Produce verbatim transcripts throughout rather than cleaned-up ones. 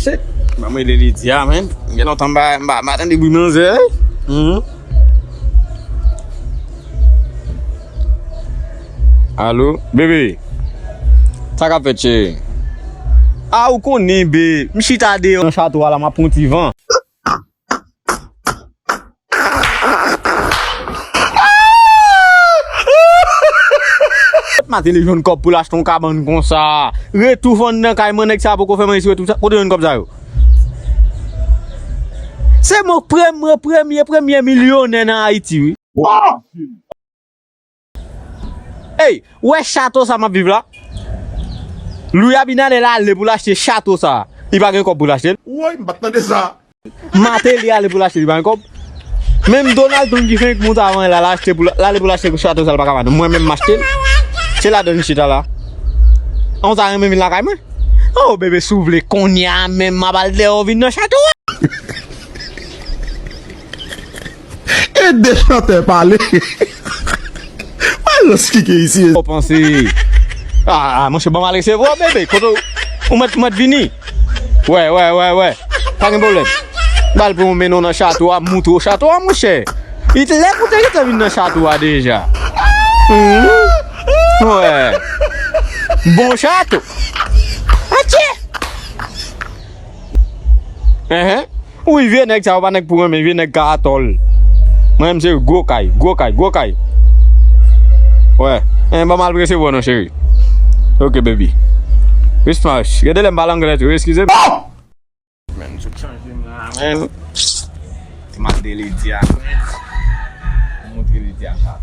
Shit. Ban m rele Lydia, man. Gen lontan m pa, m pa, m pa tande bri manzè, wi. Mhm. Alo, bebe. Sa k ap fèt, cheri? A, ou konnen, be. M chita deyò nan chato a la, m ap pran ti van. Maten li jwenn kòb pou l achte yon kabann konsa. Retou vann nan kay mwen, nèg sa poko fè mwen isi retou sa. Kote jwenn kòb sa yo? Se mwen premye, premye, premye milyonè nan Ayiti, wi. Ey, wè chato sa m ap viv la? Louis Abinader ale pou l achte chato sa. Li pa gen kòb pou l achte l. Woy, m pa t tande sa. Martelly ale pou l achte, li pa gen kòb. Menm Donald Trump ki fenk moute avan la, l achte pou l, l ale pou l achte chato sa, l pa ka vann. Mwen menm m achte l. Se ladan l chita la. An, w ta renmen vin lakay mwen? Oh, bebe, si w vle, kounye a menm, m ap al dèyè w vin nan chato a. E de chantè pale. Mwen rans kike isi. Ou panse? Ah, ah, monchè, ban m al resevwa w, bebe. Kote w, ou mèt, ou mèt vini? Wè, wè, wè, wè. Pa gen pwoblèm. M pral pran w mennen w nan chato a, m moutre w chato a, monchè. Li te lè pou te gentan vin nan chato a deja. Mhm. Wè. Bon chato. Atye. Enhen. Wi, vye nèg sa yo pa nèg pou renmen, vye nèg ka atò l. Mwen menm se gwo kay, gwo kay, gwo kay. Wè. Enhen, ban m al resevwa w non, cheri. Ok, baby. Respons. Gade lè m pale anglè tou, eskize m. Men, m sot chanje m la, men. Ti mal de Lydia, men. Montre Lydia sa.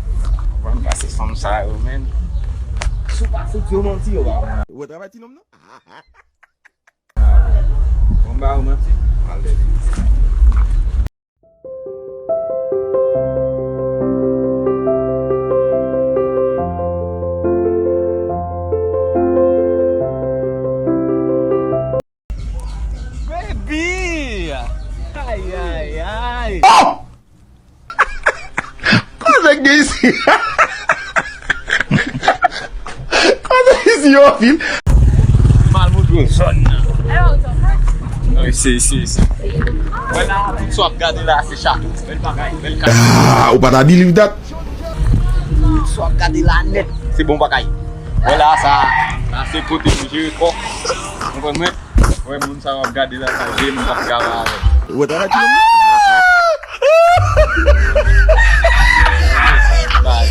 Konprann, pase fanm sa yo, men. Si w pa fout yo manti, yo pa konn. Ou wè travay ti nonm nan? Bon, ba ou manti. Mal de Lydia. Baby! Ay, ay, ay! Oh! Koze k gen isi? Koze isi yo anpil. Mal moutre w zòn nan. Non, isi, isi, isi. Wè la, tout sa w ap gade la, se chato. Bèl bagay, bèl kay. Ah, ou pa ta believe that. Sa w ap gade la nèt, se bon bagay. Wè la, sa, sa se kote pou jere kò. Konprann mwen? Wè, moun sa w ap gade la, sa je m p ap travay avè l. Ou wè travay ti nonm nan? Bay,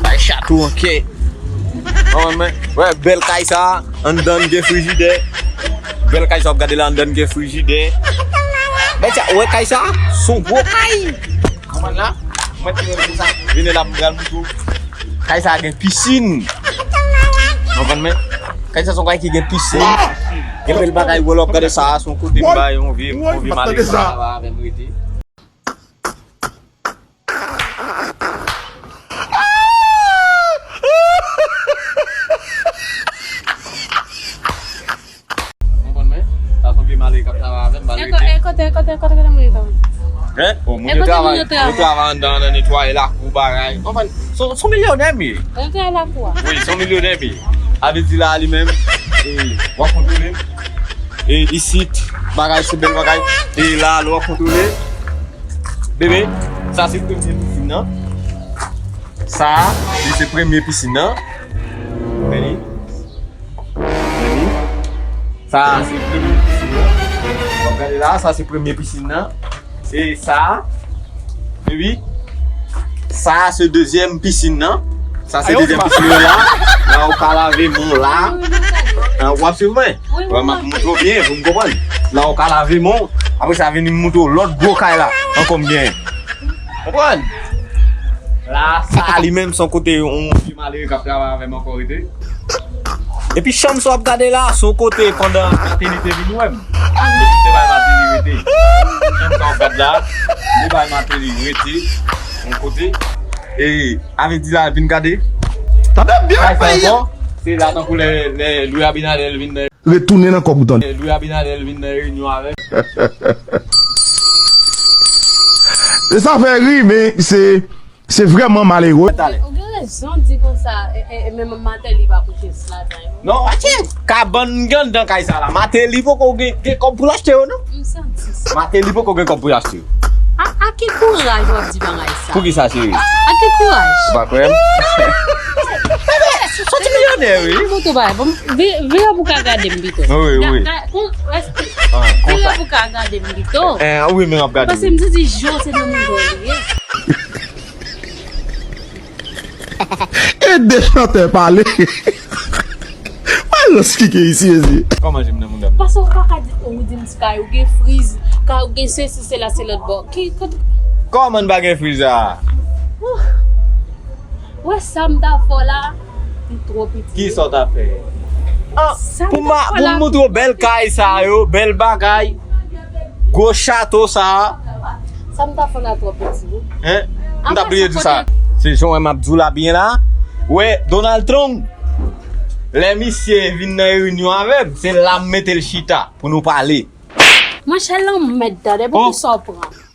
bay chato an kè. Konprann mwen? Wè, bèl kay sa, anndan l gen frijidè. Bèl kay sa w ap gade la, anndan l gen frijidè. Bèl sa, wè kay sa, s on gwo kay. Konprann la? Mwen te renmen sa. Vini la pou m pral moutre w. Kay sa gen pisin. Konprann mwen? Kay sa s on kay ki gen pisin. Gen bèl bagay, wè lè w ap gade sa, s on kote m bay yon vye, yon vye mari sa va avè m rete. Konprann mwen? Sa s on vye mari k ap travay avè m, m al rete. E kote, e kote, e kote, kote moun yo travay? Hein? Oh, moun yo travay, moun yo travay anndan an, nan netwaye lakou, bagay. Konprann? S on, s on milyonè m ye. Netwaye lakou a? Wi, s on milyonè m ye. A vle di la, li menm, e, w ap kontwole m. E isit, bagay, se bèl bagay. E la, lè w ap kontwole. Bebe, sa se premye pisin nan. Sa, li se premye pisin nan. Vini. Vini. Sa, se premye pisin nan. W ap gade la, sa se premye pisin nan. E sa, bebe, sa se dezyèm pisin nan. Sa se dezyèm pisin nan la. La, ou ka lave men w la. An, w ap swiv mwen? Wè, m ap montre w byen pou m konprann. La, ou ka lave men w. Apre sa, vini m montre w lòt gwo kay la. Ankò m genyen. Konprann? La, sa li menm s on kote yon vye malere k ap travay avè m ankò rete. Epi chanm sa w ap gade la, s on kote pandan Martelly te vin wè m. Epi se bay Martelly rete. Chanm sa w ap gade la, se bay Martelly rete. Yon kote. E, a vle di la, vin gade. Tande byen, kay sa peyi a. Ankò, se la tankou lè, lè Louis Abinader vin nan Retounen nan kòb ou tande. Louis Abinader vin nan reyinyon avè m. E sa fè ri, men se Se vrèman malere. Ou gen rezon di konsa, e, e, e menm Martelly pa pou jis ladan yo. Non, atye, kabann gen anndan kay sa la. Martelly poko gen, gen kòb pou l achte yo, non? M santi sa. Martelly poko gen kòb pou l achte yo. A, a ki kouraj w ap di bagay sa? Pou ki sa, cheri? A ki kouraj? Ou pa kwè m? Soti milyonè, wi. Mwen montre w bagay. Bon, vi-, vire pou ka gade m pito. Wi, wi. Vire pou ka gade m pito. Eh, wi, men m ap gade. Paske m santi Joe se nan mitan li ye. E de chantè pale. Mwen rans kike isi, ezi. Kòman je m nan mouda m? Paske ou pa ka di, ou di m Sky, ou gen friz, ka ou gen sesi, sela, se lòt bò. Ki, ki, Kòman n pa gen friz la? Wè sa m ta fè w la, li twò piti. Ki sa w ta fè? Ah, pou ma, pou m montre w bèl kay sa yo, bèl bagay, gwo chato sa. Sa m ta fè w la twò piti wi. Hein? M ta bliye di sa. Se jan wè m ap di w la byen la. Wè, Donald Trump, lè misye vin nan reyinyon avè m, se la m mete l chita pou nou pale. Monchè lanmèd tande, pou ki sa w pran?